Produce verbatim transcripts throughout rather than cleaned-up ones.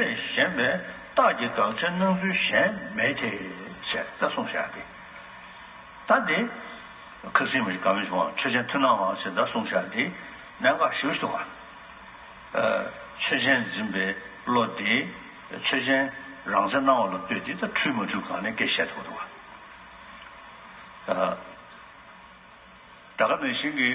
ལས་གཞན་པའི་རྟགས་ཀྱི་དགག་བྱའི་སྣང་ཚུལ་གཞན་མེད་དེ། ཞེས་ད་གསུངས་བཞག་སྟེ། ད་དེ་ཁ་སང་མི་ཞིག་ག་མི་བྱུང་བ་ཆོས་ཅན་མཐུན་སྣང་བ་ཞེས་ད་གསུངས་བཞག་སྟེ་གནད་འགག་ཞེ་པོ་ཞིག་འདུག་བ། ཆོས་ཅན་འཛིན་པའི་བློ་དེ་ཆོས་ཅན་རང་མཚན་སྣང་བ་ལ་ལྟོས་ཏེ་ད་འཁྲུལ་མ་འཁྲུལ་གང་ནས་སྐད་བཤད་ཐུབ་འདུག་བ། ད་ག་ནང་བཞིན་གྱི།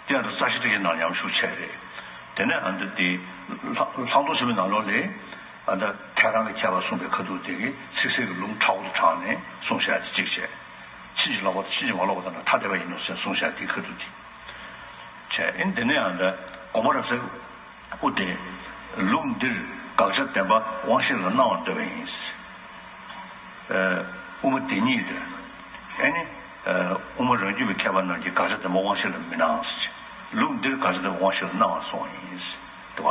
དེ་ཡང་རྩ་ཤེ་ཏིག་ཅན་ནང་ཉམས་ཞུགས་བྱས་རེད། དེ་ནས་ཨ་འདི་དེ་ལྷག་ལྷག་མཐོང་ཆེན་པོའི་ནང་ལོགས་ལས་ཨ་ད་ཐལ་རང་གི་ཁྱད་པར་གསུངས་པའི་ཁ་ཐུག་དེ་གི་ཚིག་གསལ་གྱི་ལུང་ཕྲ་བོ་དུ་དྲངས་ནས་གསུངས་བཞག་དེ་གཅིག་བྱས། ཕྱིན་ཅི་ལོག་པ་དང་ཕྱིན་ཅི་མ་ལོག་པ་དང་ཐ་དད་པ་ཡིན་ནོ་ཞེས་གསུངས་བཞག་དེའི་ཁ་ཐུག་དེ་བྱས། ཨིན་དེ་ནས་ཨ་ད་དགོངས་པ་རབ་གསལ། དབུ་དེ། ལུགས་འདིར་དགག་བྱ་བདེན་པ་དབང་ཤེས་ལ་སྣང་བར་འདོད་པ་ཡིན། ཨ། དབུ་མ་དེ་ཉིད་དེ། ཨ་ནི། ཨ། དབུ་མ་རང་རྒྱུད་པའི་མཁས་པ་རྣམས་ཀྱིས་དགག་བྱ་བདེན་པ་དབང་ཤེས་ལ་མི་སྣང་། ལུགས་འདིར་དགག་བྱ་བདེན་པ་དབང་ཤེས་ལ་སྣང་བར་གསུངས་པ་ཡིན། འདུག་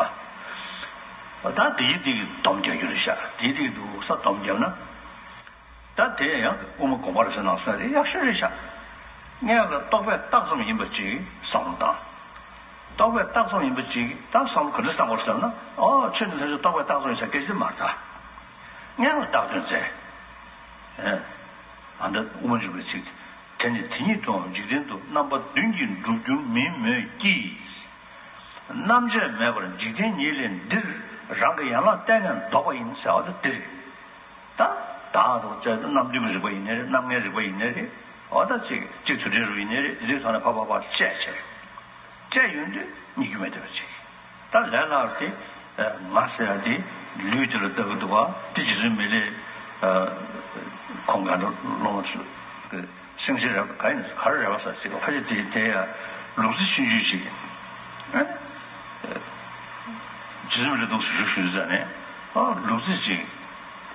བ། ད་དེ་ཡི་དེ་གི་སྡོམ་རྒྱག་རྒྱུ་རེད་ཤག་དེ་ཡི་དེ་གི་འདུག་ས་སྡོམ་བརྒྱབ་ན། ད་དེ་ཡང་དབུ་མ་དགོངས་པ་རབ་གསལ་ནང་གསུངས་ཡག་ཤོས་རེད་ཤག་སྔོན་ལ་རྟོག་པས་བཏགས་ཙམ་ཡིན་པ་ཅིག་བསམ་བློ་བཏང་། རྟོག་པས་བཏགས་ཙམ་ཡིན་པ་ཅིག་ད་བསམ་བློ་ག་འདྲ་བཏང་དགོས་ཟེར་ན། ཨོ་ཆོས་འདི་ཐམས་ཅད་རྟོག་པས་བཏགས་ཙམ་ཡིན་ཟེར་སྐད་ཆ་དེ་མ་རེད་ད། སྔོན་ལ་བཏགས་དོན་བཙལ། ཨ་ད་དབུ་མ་འཇུག་པའི་ཚིག་དེ་ནི་དེ་ཉིད་དུའང་འཇིག་རྟེན་དུ་རྣམ་པ་བདུན་གྱིས་འགྲུབ་འགྱུར་མིན་མོད་ཀྱི། རྣམ་དཔྱོད་མེད་པར་འཇིག་རྟེན་ཉིད་ལས་འདིར་རང་གི་ཡན་ལག་གཏན་ནས་ལྡོག་པ་ཡིན་ཟེར་བ་དེ་འདི་རེད། ད་བདག་དང་བཅས་ཏེ་རྣམ་བདུན་གྱི་རིག་པ་ཡིན་ནའི་རེད། རྣམ་ལྔའི་རིག་པ་ཡིན་ནའི་རེད། འོ་ད་ཅིག་གཅིག་དུ་འབྲེལ་རུ་ཡིན་ནའི་རེད། དེ་དུས་ཐོག་ནས་ཕར་ཕར་ཕར་བཅད་བྱས། བཅད་ཡོང་དུས་རྙེད་རྒྱུ་མེད་བསྡད་པ་ཅིག་ད་ལས་སླ་བ་དེ་ང་ཟེར་ཡ་དེ་ལུས་དེ་ལ་ལྟ་གི་འདུག་ག་དེ་རྗེ་བཙུན་མི་ལས་ཁོང་ག་འདྲ་སློབ་མ་ཚོས། སེང་ཆེན་རེད་པ་ག་ཡིན་ག་རེ་རེད་པ་ཟེར་ཅིག་ལ་ཕ་ཆེ་དེ་དེ་ཡ་ལུག་རྫི་ཆུང་ཆུང་ཅིག་ཨ་ནི། རྗེ་བཙུན་མི་ལ་འདུག་སེ་བཞུགས་བཞུགས་ཙ་ནས་ཨ་ལུག་རྫི་ཅིག་རྗེ་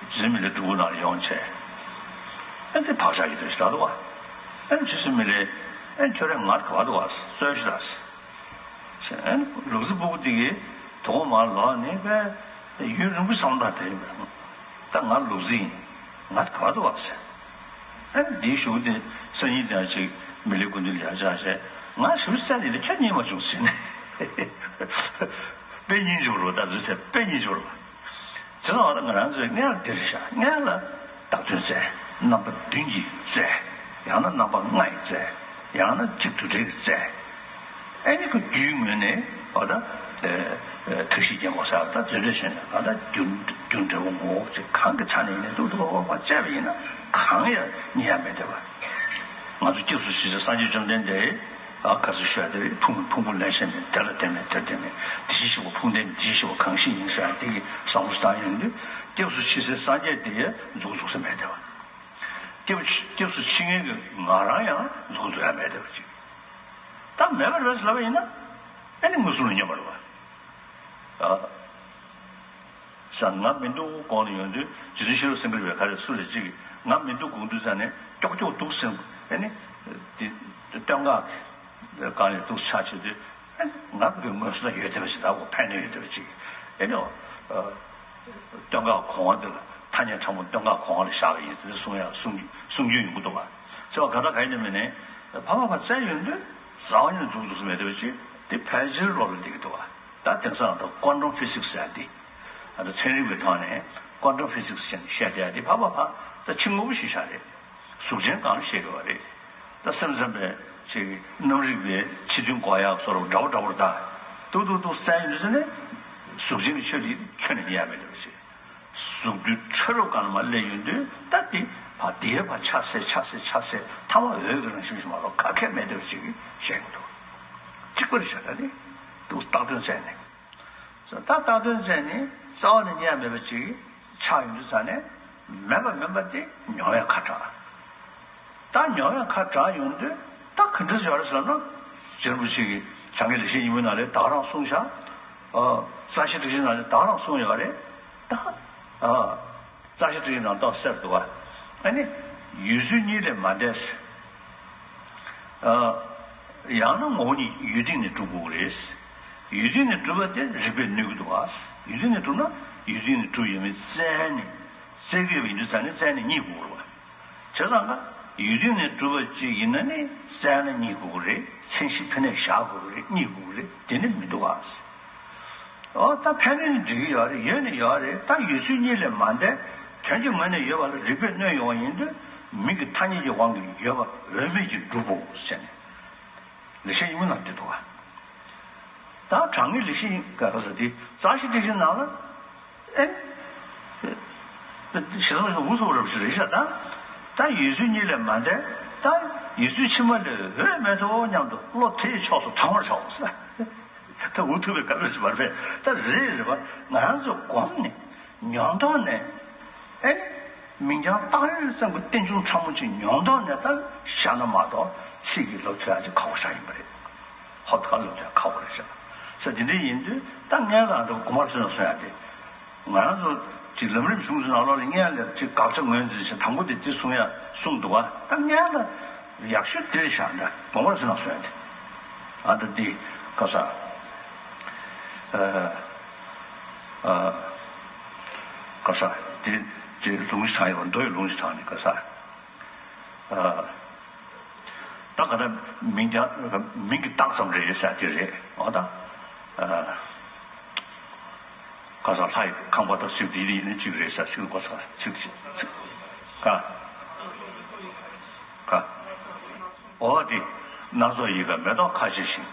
བཙུན་མི་ལའི་སྒྲུབ་ཁང་ནང་ལ་ཡོང་བྱས། ཨ་ཙི་བག་ཆགས་ཀྱི་དུས་ཤིག་ལ་འདུག་བ། ཨ་ནི་རྗེ་བཙུན་མི་ལས་ཨ་ནི་ཁྱོད་རང་ང་ག་པར་འདུག་བ་གསོལ་ཞིག་ལ། ཨ་ནི་ལུག་རྫི་སྤུ་གུ་དེ་གིས་དོ་དགོང་མར་ལོག་ནས་པས་ཡུན་རིང་པོ་སོང་ད་དེ་ཡིན་པས། ད་ང་ལུག་རྫི་ཡིན། ང་ག་པར་འདུག་བ་ཟེར། ཨ་ནི་འདིའི་གཞུག་དེ་སང་ཉིན་དེ་ཡང་ཅིག་མི་ལའི་སྐུ་མདུན་ལ་ཡར་བཅར་བྱས། ང་ཞེ་པོ་བཙལ་ནས་ཁྱོད་རྙེད་མ་བྱུང་ཟེར་ནས། དཔེ་རྙིང་འཇོག་རོགས་ད་ཚོད་དེ་དཔེ་རྙིང་འཇོག་རོགས། བྱས་ཙང་ང་རང་ཚོའི་སྔོན་ལ་འདི་རེད་ཤག་སྔོན་ལ་བཏགས་དོན་བཙལ། རྣམ་པ་བདུན་གྱིས་བཙལ། ཡང་ན་རྣམ་པ་ལྔ་ཡིས་བཙལ། ཡང་ན་གཅིག་དུ་འབྲེལ་གྱིས་བཙལ། ཨ་ནི་ཁོ་རྒྱུའི་ངོས་ནས་འོ་ད་ཐུགས་ཤེས་རྒྱན་གོང་གསལ་ད་རྫུ་འཕྲུལ་ཆེན་ནས་ད་ལྟ་རྒྱུ་རྒྱུ་འབྲས་བུ་ངོ་བོ་ཅིག་གང་གི་ཆ་ནས་ཡིན་ནའི་ཏོག་ཏོག་ཏོག་ཏོག་དཔྱད་པ་ཡིན་ན་གང་ཡང་རྙེད་ཡ་མེད་བསྡད་པ། ང་ཚོ་སྐྱབས་སུ་མཆི་ས་སངས་རྒྱས་བཅོམ་ལྡན་འདས། ཨ་ག་ཚོད་ཤོད་དེ་ཕུང་ཕུང་པོ་ལེན་ཤེས་མེད་དེ་ལ་བརྟེན་ནས་དེར་བརྟེན་ནས་དེ་བཞིན་གཤེགས་པ་ཕུང་ལྡན་དེ་བཞིན་གཤེགས་པ་གང་ཞིག་ཡིན་ཟེར་དེ་གི་བསམ་བློ་བཏང་ཡོང་དུས་སྐྱབས་སུ་མཆི་སའི་སངས་རྒྱས་དེ་ཡང་མཛུབ་གུ་འཛུགས་ས་མེད་བསྡད་པ། སྐྱབས་སྐྱབས་སུ་མཆི་མཁན་གྱི་ང་རང་ཡང་མཛུབ་གུ་འཛུགས་ཡ་མེད་བསྡད་པ་ཅིག་ད་མེད་པ་རེད་ཟེར་ལབ་པ་ཡིན་ན་ཨ་ནི་མངོན་སུམ་ལ་སྙོམས་པ་རེད་བ། ཨ། ས་ང་མི་འདུག་དགོངས་ནས་ཡོང་དུས་རྗེ་བཙུན་ཤེས་རབ་སེང་གེ་རེད་པས་ག་རེ་སུ་རེད་ཅིག་ང་མི་འདུག་དགོངས་དུས་ཙ་ནས་ཀྱོག་ཀྱོག་འདུག་ཟེར་ཨ་ནི། དེ་སྟོད་འགག་གི་སྒང་ནས་འདུག་ཆ་བྱེད་དུས་ཨ་ནི་ང་གི་མངོན་སུམ་ལ་ཡོད་བསྡད་པ་ཞིག་ད་གོ་ཕན་ནུས་ཡོད་བསྡད་པ་ཅིག་ཨ་ནི། སྟོད་འགག་གོང་བ་དེ་ལ་ཐ་སྙད་ཕྲ་མོ་སྟོད་འགག་གོང་བ་ལ་བཞག་པ་ཡིན་ཟེར་གསུང་ཡ་གསུང་གསུང་རྒྱུ་ཡོང་གི་འདུག་བ། ཟེར་བ་ག་ད་ག་ཡིན་ནམ་མིན་ནས་ཕ་མ་ཕ་བཙལ་ཡོང་དུས་རྩ་བ་ཉིད་ནས་མཛུབ་གུ་འཛུགས་ས་མེད་བསྡད་པ་ཅིག་དེ་ཕལ་ཆེར་བློ་ལ་འདི་གི་འདུག་བ། ད་དེང་སང་ད་ཀོན་ཊམ་ཕི་སིག་སི་ཟེར་ཡ་དེ། ད་ཚན་རིག་པའི་ཐོག་ནས་ཀོན་ཊམ་ཕི་སིག་སི་ཟེར་ནས་བཤད་བསྡད་ཡ་དེ་ཕ་བ་ཕ་ད་ཕྱི་དངོས་པོ་ཞིག་བཞག་རེད། གཟུགས་ཅན་སྒང་ལ་བཤད་དགོས་པ་རེད། ད་སེམས་ཙམ་པའི་ཅིག་རྣམ་རིག་པའི་ཕྱི་དོན་གོ་ཡག་སོགས་འདྲ་པོ་འདྲ་པོ་རེད་ད། ཏུག་ཏུག་ཏུག་བཙལ་ཡོང་དུས་ཙ་ནས་གཟུགས་ཅན་གྱི་ཆོས་དེ་ཁྱོན་ནས་རྙེད་ཡ་མེད་འདྲ་པོ་ཅིག་གཟུགས་འདུས་ཁྲོ་རབ་སྒང་ལ་མར་སླེབས་ཡོང་དུས་ད་དེ་ཕར་དེའི་ཕར་ཆ་སེ་ཆ་སེ་ཆ་སེ་ཐ་མ་འོད་ཀྱི་རང་བཞིན་ཞིག་མ་གཏོགས་ག་གེ་མེད་བསྡད་པ་ཅིག་བཤད་ཀྱི་འདུག་གཅིག་པ་རེད་ཤག་ད་དེ་འདུག་བཏགས་དོན་བཙལ་ནས། ད་བཏགས་དོན་བཙལ་ནས་རྩ་བ་ནས་རྙེད་ཡ་མེད་པ་ཅིག་ཆགས་ཡོང་དུས་ཙ་ནས་མེད་པ་མིན་པ་དེ་མྱོང་བས་ཁ་གྲགས། ད་མྱོང་བས་ཁ་གྲགས་ཡོང་དུས་ད་ག་འདྲ་ཡོད་རེད་ཟེར་ན། རྗེ་རིན་པོ་ཆེ་གིས་བྱང་གི་ལེགས་བཤད་སྙིང་པོའི་ནང་ལ་ད་ག་རང་གསུངས་བཞག་ཨ། རྩ་ཤེ་ཏིག་ཅན་ནང་ལ་ད་ག་རང་གསུངས་ཡོད་རེད། ད། ཨ། རྩ་ཤེ་ཏིག་ཅན་ནང་ཏོག་ཙམ་འདུག་བ། ཨ་ནི། ཡུལ་ཚུལ་གཉིས་ལས་མ་འདས། ཨ། ཡང་ན་ངོ་བོ་ཉིད་ཡུལ་སྟེང་ནས་གྲུབ་དགོས་ཀྱི་རེད། ཡུལ་སྟེང་ནས་གྲུབ་པ་དེ་རིགས་པས་གནོད་ཀྱི་འདུག་བ། ཡུལ་སྟེང་ནས་གྲུབ་ན་ཡུལ་སྟེང་ནས་གྲུབ་ཡོད་མེད་བཙལ་ནས་བཙལ་གྱི་ཡོད་པ་ཡིན་དུས་ཙ་ནས་བཙལ་ནས་རྙེད་དགོས་ཀྱི་རེད་བ། བྱས་ཙང་ཀ་ཡུལ་དུས་ནས་གྲུབ་པ་ཅིག་ཡིན་ན་ནི་བཙལ་ན་རྙེད་དགོས་ཀྱི་རེད། མཚན་གཞི་ཕ་ནས་བཞག་དགོས་ཀྱི་རེད། རྙེད་དགོས་ཀྱི་རེད། དེ་ནི་མི་འདུག་ག། ཨོ་ད་ཕན་ནུས་ནི་འགྲིག་གི་ཡོད་རེད། ཡོད་ནི་ཡོད་རེད། ད་ཡོད་ཚུལ་གཉིས་ལས་མ་འདས་དོན་གྱི་ངོས་ནས་ཡོད་པ་ལ་རིགས་པས་གནོན་ཡོང་བ་ཡིན་དུས་མིང་གི་ཐ་སྙད་ཀྱི་དབང་གིས་ཡོད་པ་འོས་མེད་ཀྱི་སྒྲུབ་པོ་ཟེར་ནས་ལེགས་བཤད་སྙིང་པོ་ནང་བྲིས་འདུག་ག། ད་དྲང་ངེས་ལེགས་བཤད་སྙིང་ག་རེ་ཟེར་དེ་རྩ་ཤེ་ཏིག་ཤེ་ནང་ལ། ཨེ། ཞེ་སོང་ཞེ་སོང་འུ་ཐུག་རབ་ཞིག་རེད་ཤག་ད། ད་ཡོད་ཚུལ་གཉིས་ལས་མ་འདས། ད་ཡོད་ཚུལ་ཕྱི་མ་ལས་འོས་མེད་དོ་སྙམ་དུ་བློ་དེ་ཡི་ཕྱོགས་སུ་དྲང་བར་བྱའོ་ཟེར། ད་འུ་ཐུག་པའི་སྐབས་ལ་ཞིག་བར་བས་ད་རེད་རེད་པ། ང་རང་ཚོ་གོམས་ནས་མྱོང་ཐོག་ནས་ཨེ་ནི་མིང་རྐྱང་བཏགས་ཡོད་ཙམ་གྱི་རྟེན་འབྱུང་ཕྲ་མོ་ཅིག་མྱོང་ཐོག་ནས་ད་བཞག་ན་མ་གཏོགས་ཚིག་གི་ལོ་ཐོས་ཡ་ཅིག་ཁག་པོ་ཞིག་ཡིན་པ་རེད། ཧོབ་ཏེ་ཁ་ལོ་ཐོས་ཡ་ཁག་པོ་རེད་ཤག་ཟེར། དེ་འདྲ་ཡིན་དུས་ད་སྔོན་ལ་ཨ་འདྲ་དགོངས་པ་རབ་གསལ་ནས་གསུང་ཡ་དེ། ང་རང་ཚོ་ཅིག་ལམ་རིམ་གཞུང་ཚོའི་ནང་ལོགས་ལ་སྔོན་ལ་ཅིག་དགག་བྱ་ངོས་འཛིན་བྱེད་དང་པོ་དེ་དེ་གསུང་ཡ་གསུངས་འདུག་ག། ད་སྔོན་ལ་ཡག་ཤོས་དེ་རེད་ཤག། ད་དགོངས་པ་རབ་གསལ་ནས་གསུང་ཡ་དེ། ཨ་ད་འདི་ག་ས། ཨ་ཨ་ག་ས། དེ་ཅིག་ལུང་ཞིག་དྲངས་ཡོད་པ། མདོ་ཡི་ལུང་ཞིག་དྲངས་ནས་ག་ས། ཨ། ད་ག་ད་མིང་ཀྱང་མིང་གི་རྟགས་ཙམ་རེད་ཟེར་དེ་རེད། འོ་ད། ཨ། ག་ས་ལྷ་ཡི་ཁང་པ་དང་ཞིག་དེ་ཡིན་ནི་གཅིག་རེད་ཟེར། ཚིག་གོ་ས་ཚིག་ཚིག་ག་ག་འོ་དེ་སྣ་ཚོགས་ཡི་གེ་མེ་ཏོག་ཁ་ཤས་ཤིག།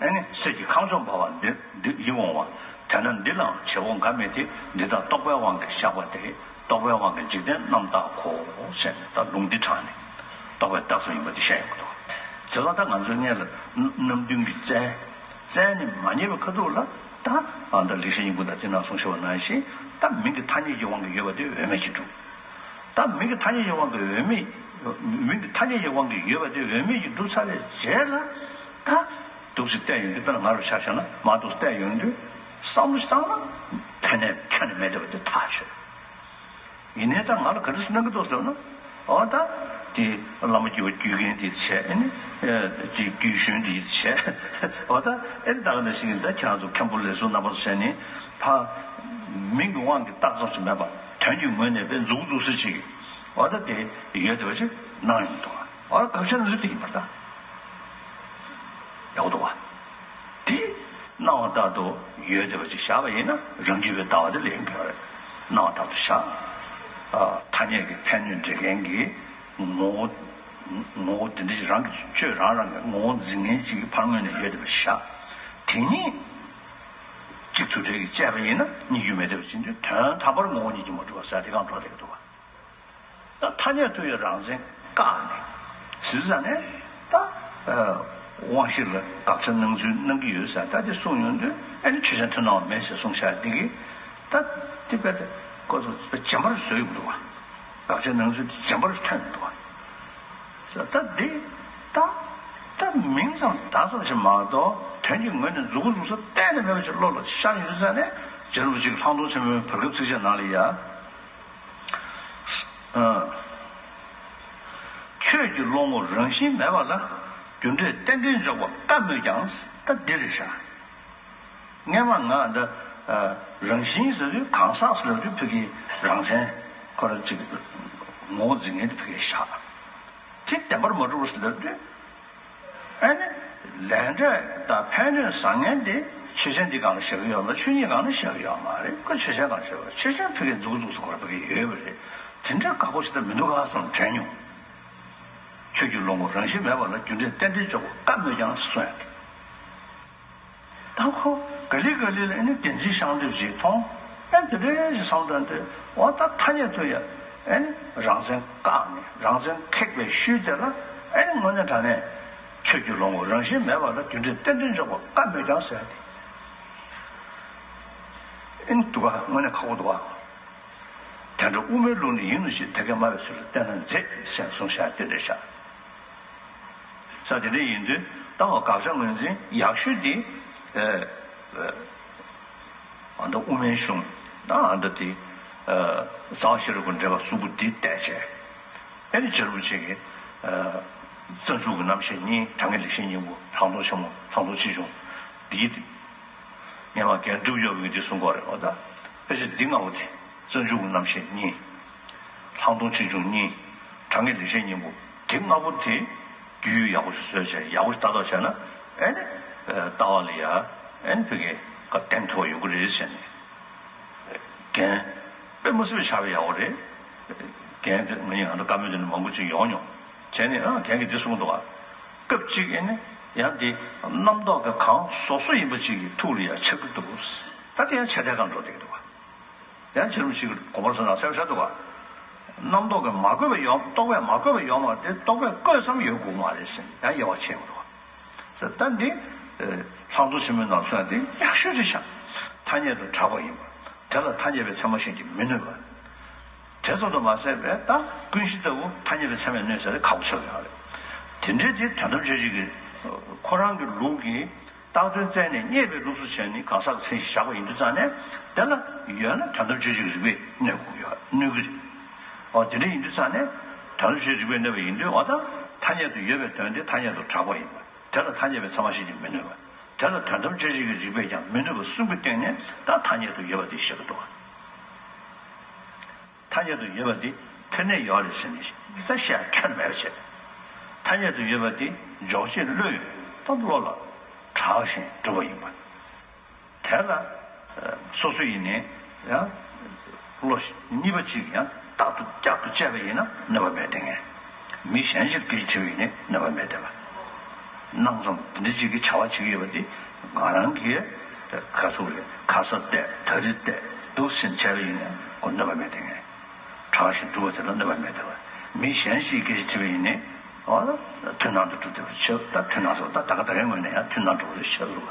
ཨེ་ནི་གསེར་གྱི་ཁང་ཆུང་འབར་བ་འདི་འདི་ཡིད་འོང་བ། དེ་ན་འདི་ལའང་བྱེད་པོ་འགའ་མེད་དེ། འདི་དག་རྟོག་པའི་དབང་གིས་བཞག་པ་སྟེ། རྟོག་པའི་དབང་གིས་འཇིག་རྟེན་རྣམ་དག་གོ། ཟེར་ནས་ད་ལུང་འདི་དྲངས་ནས་རྟོག་པའི་རྟགས་ཙམ་ཡིན་པ་འདི་བཤད་ཡོང་གི་འདུག། བྱས་ཙང་ད་ང་ཚོའི་སྔོན་ལ་རྣམ་བདུན་གྱི་རྩལ། རྩལ་ནི་མ་རྙེད་པའི་ཁ་ཐུག་ལ་ད་ཨ་ད་ལེགས་བཤད་སྙིང་པོ་དང་དེ་ནང་གསུངས་བཞག་པ་ནང་བཞིན་ད་མིང་གི་ཐ་སྙད་ཀྱི་དབང་གིས་ཡོད་པ་དེ་འོས་མེད་ཀྱི་སྒྲུབ། ད་མིང་གི་ཐ་སྙད་ཀྱི་དབང་གིས་འོས་མེད། མིང་གི་ཐ་སྙད་ཀྱི་དབང་གིས་ཡོད་པ་དེ་འོས་མེད་ཀྱི་སྒྲུབ་ཚར་བའི་རྗེས་ལ་ད་འདུག་སེ་བལྟས་ཡོང་དུས། དཔེར་ན་ང་རུ་ཆ་བཞག་ན་མ་འདུག་བལྟས་ཡོང་དུས་བསམ་བློ་ཞིག་བཏང་ན་ཕན་ནས་ཁྱོན་ནས་མེད་བསྡད་པ་དེ་ཐག་ཆོད། ཡིན་ནའི་ད་ང་ལ་ག་འདྲ་སེ་གནང་གི་འདུག་ཟེར་ན། འོ་ད་དེ་བླ་མ་བརྒྱུད་པ་བརྒྱུད་མཁན་དེ་བྱས། ཨེ་ནི་ཅིག་རྒྱུད་གཞོན་དེ་བྱས། འོ་ད་ཨེ་ནི་ད་ག་འདྲ་ཞིག་ཡིན། ད་ཁྱེད་རང་ཚོ་མཁན་པོ་ལས་ཟུར་རྣམ་པ་ཚོ་བྱས་ནས་ཕ་མིང་གི་དབང་གིས་རྟགས་ཙམ་ཞིག་མེད་པ། དོན་གྱི་ངོས་ནས་དཔེ་མཛུབ་གུ་འཛུགས་ས་ཅིག། འོ་ད་དེ་ཡོད་བསྡད་པ་ཅིག་གནང་ཡོང་འདུག། འོ་ད་དགག་བྱ་ནི་ཚུལ་དེ་ཡིན་པར་ཐལ། ཡག་པོ་འདུག་བ། དེ་སྣང་བ་ལྟར་དུ་ཡོད་བསྡད་པ་ཅིག་བཞག་པ་ཡིན་ན་རང་རྒྱུད་པའི་ལྟ་བ་དེ་ལེན་དགོས་རེད། སྣང་བ་ལྟར་དུ་བཞག། ཨ། ཐ་སྙད་ཀྱི་ཕན་གནོད་འབྲེལ་མཁན་གྱི་ངོ་བོ། ངོ་བོ་དེ་འདྲ་ཞིག་རང་གི་ཆོས་རང་རང་གི་ངོ་བོ་འཛིན་མཁན་ཅིག་གི་ཕར་ངོས་ནས་ཡོད་བསྡད་པ་ཞིག་བཞག། དེ་གཉིས་གཅིག་དུ་འབྲེལ་གྱིས་དཔྱད་པ་ཡིན་ན་རྙེད་རྒྱུ་མེད་བསྡད་པ་ཅིག་འདུག། དོན་དམ་པར་ངོ་བོ་ཉིད་ཀྱིས་མ་གྲུབ་པ་ཟེར་དེ་གང་འགྲོ་བསྡད་ཀྱི་འདུག་བ། ད་ཐ་སྙད་དུ་ཡང་རང་མཚན་བཀག་ནས་ཟེར་ཙང་ནས་ད་དབང་ཤེས་ལ་དགག་བྱ་གནང་ཚུལ་གནང་གི་ཡོད་ཟེར། ད་དེ་གསུངས་ཡོང་དུས་ཨ་ནི་ཆོས་ཅན་ཐུན་སྣང་བ་མེད་ཟེར་གསུངས་བཞག་འདི་གིས་ད་དེ་དཔེ་དེ་ཁོ་ཚོ་དཔེ་རྗེན་པར་བཟོས་ཡོང་འདུག་བ། དགག་བྱ་གནང་ཚུལ་དེ་རྗེན་པར་ཐོན་འདུག་བ། ད་འདི་ད་ད་མིང་ཙམ་བཏགས་ཙམ་ཞིག་མ་གཏོགས་དོན་གྱི་ངོས་ནས་མཛུབ་གུ་འཛུགས་ས་གཏན་ནས་མེད་པ་ཞིག་བློ་ལ་ཤར་ཡོང་དུས་ཙང་ནས་རྗེ་རིན་པོ་ཆེ་གིས་ལྷག་མཐོང་ཆེན་མོའི་བར་སྐབས་ཚིགས་བཅད་ནང་ལ་ཡ། ཨ། ཁྱོད་ཀྱི་བློ་ངོར་རང་བཞིན་མེད་པ་ལ་རྒྱུ་འབྲས་རྟེན་འབྲེལ་འཇོག་པ་དཀའ་མོད་ཀྱང་། ད་འདི་རེད་ཤག། སྔན་མ་ང་འདི་རང་བཞིན་ཟེར་དུས་གང་ཟག་ཟེར་དུས་ཕ་གི་རང་མཚན་ཁོ་རང་གཅིག་ངོ་བོ་འཛིན་མཁན་དེ་ཕ་གི་བཞག། དེ་བདེན་པར་མ་གྲུབ་པ་ཟེར་དུས། ཨ་ནི་ལས་འབྲས་དང་ཕན་གནོད་བཟང་ངན་དེ་ཆོས་ཅན་འདི་སྒང་ལ་བཞག་གི་ཡོད་མ་རེད། ཆོས་ཉིད་སྒང་ལ་བཞག་གི་ཡོད་མ་རེད། ཁོ་ཆོས་ཅན་སྒང་ལ་བཞག་གི་ཡོད། ཆོས་ཅན་ཕ་གིའི་མཛུབ་གུ་འཛུགས་ས་ཁོ་རང་ཕ་གི་ཡོད་པ་རེད། དེ་འདྲ་དགའ་པོ་ཞིག་ད་མི་འདུག་ག་བསམ་དྲན་མྱོང་། ཁྱོད་ཀྱི་བློ་ངོར་རང་བཞིན་མེད་པ་ལ་རྒྱུ་འབྲས་རྟེན་འབྲེལ་འཇོག་པ་དཀའ་མོད་ཀྱང་གསུངས་ཡ་དེ། ད་ཁོ་ག་ལེ་ག་ལེ་ལ་ཨ་ནི་བདེན་འཛིན་ཤངས་ལྡེབ་ཅིག་མཐོང་། ཨ་དེ་འདྲའི་ཞིག་བསམ་བློ་བཏང་དུས་འོ་ད་ཐ་སྙད་དུ་ཡ་ཨ་ནི་རང་མཚན་བཀག་ནས་རང་མཚན་ཁེགས་པའི་ཤུལ་དེ་ལ་ཨ་ནི་དངོས་གནས་དྲང་གནས་ཁྱོད་ཀྱི་བློ་ངོར་རང་བཞིན་མེད་པ་ལ་རྒྱུ་འབྲས་རྟེན་འབྲེལ་འཇོག་པ་དཀའ་མོད་ཀྱང་ཟེར་ཡ་དེ། ཨ་ནི་འདུག་ག། དངོས་གནས་ཁག་པོ་འདུག་ག། དེ་འདྲ་དབུ་མའི་ལུགས་ནི་ཡིན་ནོ་ཞེས། དེ་སྐད་སྨྲ་བའི་ཚུལ་ལ་བལྟས་ན་མཛེས། ཞེས་གསུངས་བཞག་དེ་འདྲ་བཞག། ས་དེ་འདྲ་ཡིན་དུས་ད་འོ་དགག་བྱ་ངོས་འཛིན་ཡག་ཤོས་དེ། ཨ་ཨ་ད་དབུ་མའི་གཞུང་ད་ཨ་ད་དེ་ཨ་གསང་བ་ཤེས་རབ་ཀྱི་འགྲེལ་པ་གསུམ་པོ་འདི་བལྟས་བྱས། ཨ་ནི་རྗེ་རིན་པོ་ཆེ་གི་ཨ་རྩ་འཇུག་གི་རྣམ་བཤད་གཉིས། དྲང་ངེས་ལེགས་བཤད་སྙིང་པོ། ལྷག་མཐོང་ཆེན་མོ། ལྷག་མཐོང་ཆེ་ཆུང་། འདིའི་སྔན་མ་རྒན་སྒྲུབ་ཡོད་པའི་འདི་གསུང་གི་ཡོད་རེད། འོ་ད་དཔེ་ཆ་འདི་ལྔ་པོ་དེ་རྩ་འཇུག་གི་རྣམ་བཤད་གཉིས། ལྷག་མཐོང་ཆེ་ཆུང་གཉིས། དྲང་ངེས་ལེགས་བཤད་སྙིང་པོ་དེ་ལྔ་པོ་དེ་རྒྱུས་ཡག་པོ་ཞིག་བཟོས་བྱས་ཡག་པོ་ཞིག་ལྟ་རྟོག་བྱས་ན། ཨེ་ནི་ལྟ་བ་ལ་ཡ་ཨེ་ནི་ཕ་གི་ག་བརྟན་ཐུབ་པ་ཡོང་གི་རེད་ཟེར་ནས། རྒན་དཔེ་མི་སྲིད་པའི་ཆགས་པའི་ཡག་པོ་རེད། རྒན་དེ་ང་གཉིས་ང་ཚོ་བཀའ་མོལ་དེ་འདྲ་མང་པོ་ཅིག་ཡོང་མྱོང་། བྱས་ནས་ཨ་རྒན་གྱིས་འདི་གསུངས་འདུག་བ། སྐབས་གཅིག་ཨེ་ནི་ཡང་དེ་རྣམ་རྟོག་གི་གང་བཟོ་བཟོ་ཡིན་པ་ཅིག་གི་ཐུགས་ལ་ཡ་ཆགས་ཀྱི་འདུག། ད་དེ་ཡང་ཆ་དེ་གང་འགྲོ་བསྡད་ཀྱི་འདུག་བ། ཡང་ཕྱི་རིམ་ཞིག་གི་དགོངས་པར་སོང་ན་གསལ་པོ་ཆགས་འདུག་བ། རྣམ་རྟོག་གིས་མ་གོས་པ་ཡོང་རྟོག་པས་མ་གོས་པ་ཡོང་བ་དེ་རྟོག་པས་བཀོད་ཙམ་ཡོད་དགོས་མ་རེད་ཟེར་ཡང་དབྱེ་བ་ཕྱེ་མི་འདུག་བ། ད་འདི་ལྷག་མཐོང་ཆེན་མོའི་ནང་ཚུད་ན་འདི་ཡག་ཤོས་ཅིག་ཤག། ཐ་སྙད་དུ་གྲགས་པ་ཡིན་པ། དེ་ལ་ཐ་སྙད་པའི་ཚད་མ་གཞན་གྱིས་མི་གནོད་པ། དེ་ཙམ་དུ་མ་ཟད་པས་ད་ཀུན་གཞི་ལྟ་བུ་ཐ་སྙད་པའི་ཚད་མས་གནོད་ཟེར་ཁག་པོ་ཆགས་ཡོད་རེད། དེ་འདྲའི་དེ་དོན་དམ་དཔྱོད་བྱེད་ཀྱི་ཁོ་རང་གི་ལུགས་ཀྱི་བཏགས་དོན་བཙལ་ནས་རྙེད་པའི་ལུགས་སུ་བྱས་ནས་གང་ཟག་གི་མཚན་གཞི་བཞག་པ་ཡིན་དུས་ཙང་ནས། དེ་ལ་ཡོད་ན་དོན་དམ་དཔྱོད་བྱེད་ཀྱི་རིགས་པས་གནོད་དགོས་ཡོད་གནོད་ཀྱི་རེད། འོ་དེ་འདྲ་ཡིན་དུས་ཙང་ནས་དོན་དམ་དཔྱོད་བྱེད་རིགས་པས་གནོད་པ་ཡིན་དུས། འོ་ད་ཐ་སྙད་དུ་ཡོད་པའི་དོན་དེ་ཐ་སྙད་དུ་གྲགས་པ་ཡིན་པ། དེ་ལ་ཐ་སྙད་པའི་ཚད་མ་གཞན་གྱིས་མི་གནོད་པ། དེ་ལ་དོན་དམ་དཔྱོད་བྱེད་ཀྱི་རིགས་པས་ཀྱང་མི་གནོད་པ་གསུམ་གྱི་སྟེང་ནས་ད་ཐ་སྙད་དུ་ཡོད་པ་དེ་བཤད་ཀྱི་འདུག་བ། ཐ་སྙད་དུ་ཡོད་པ་དེ་ཕེར་ནས་ཡོད་རེད་ཟེར་ནས་ད་བཤད་ཁྱོན་མེད་པ་བྱས། ཐ་སྙད་དུ་ཡོད་པ་དེ་འཇོག་བྱེད་བློས་ད་བློ་ལ་གྲགས་ཤིང་གྲུབ་པ་ཡིན་པ། དེ་ལ་སོ་སོ་ཡིན་ནའི་ཡང་བློ་གཉིས་པ་གཅིག་ཡང་རྟག་ཏུ་བསྐྱར་དུ་དཔྱད་པ་ཡིན་ན་གནོད་པ་མེད་དེ། ངས་མི་གཞན་ཞིག་སྐད་ཆ་དྲི་བ་ཡིན་ནའི་གནོད་པ་མེད་དེ་བ། སྣང་ཙམ་དེ་འདྲ་ཅིག་གི་བྱ་བ་བྱེད་ཀྱི་ཡོད་པ་དེ་ང་རང་གིས་ཁ་ཚུགས་རེད། ཁ་ས་བལྟས། ད་རེས་བལྟས། འདུག་སེ་བྱས་པ་ཡིན་ན་ཁོ་གནོད་པ་མེད་དེ། ངས་གྲགས་ཤིང་གྲུབ་པ་དེ་ལ་གནོད་པ་མེད་དེ་བ། མི་གཞན་ཞིག་སྐད་ཆ་དྲི་བ་ཡིན་ནའི་འོ་ན་མཐུན་སྣང་དུ་གྲུབ་བསྡད་པ་ཆེ། ད་མཐུན་སྣང་སོགས་ད་ད་ག་ད་གའི་ངོས་ནས་ཡང་མཐུན་སྣང་འགྲོ་བ་རེད་ཤེས་རུ་བ།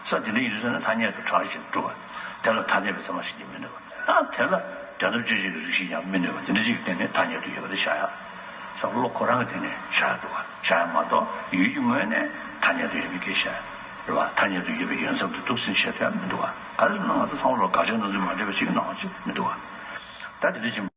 ས་དེ་འདྲ་ཡིན་དུས་ཙང་ནས་ཐ་སྙད་དུ་གྲགས་ཤིང་གྲུབ་པ། དེ་ལ་ཐ་སྙད་པའི་ཚད་མ་གཞན་གྱིས་མི་གནོད་པ། ད་དེ་ལ་དོན་དམ་དཔྱོད་བྱེད་ཀྱི་རིགས་ཤིག་ཀྱང་མི་གནོད་པ་དེ་འདྲ་ཅིག་གི་སྟེང་ནས་ཐ་སྙད་དུ་ཡོད་པ་དེ་བཞག་ཡ། ས་བློ་ཁོ་རང་གི་སྟེང་ནས་བཞག་ཡ་འདུག་བ། བཞག་ཡ་མ་གཏོགས་ཡུལ་གྱི་ངོས་ནས་ཐ་སྙད་དུ་ཡོད་མི་སྐད་བཤད་རེད་བ། ཐ་སྙད་དུ་ཡོད་པའི་ཡོན་ཚབ་ཏུ་འདུག་སེ་བཤད་ཐུབ་ཡ་མི་འདུག་བ། ག་རེ་ཟེར་ན་ང་ཚོ་ཚང་མ་ལ་དགག་བྱ་སྣ་ཚོགས་མ་འདྲེས་པ་ཞིག་གི་སྣང་བ་ཅིག་མི་འདུག་བ། ད་དེ་འདྲ་ཅིག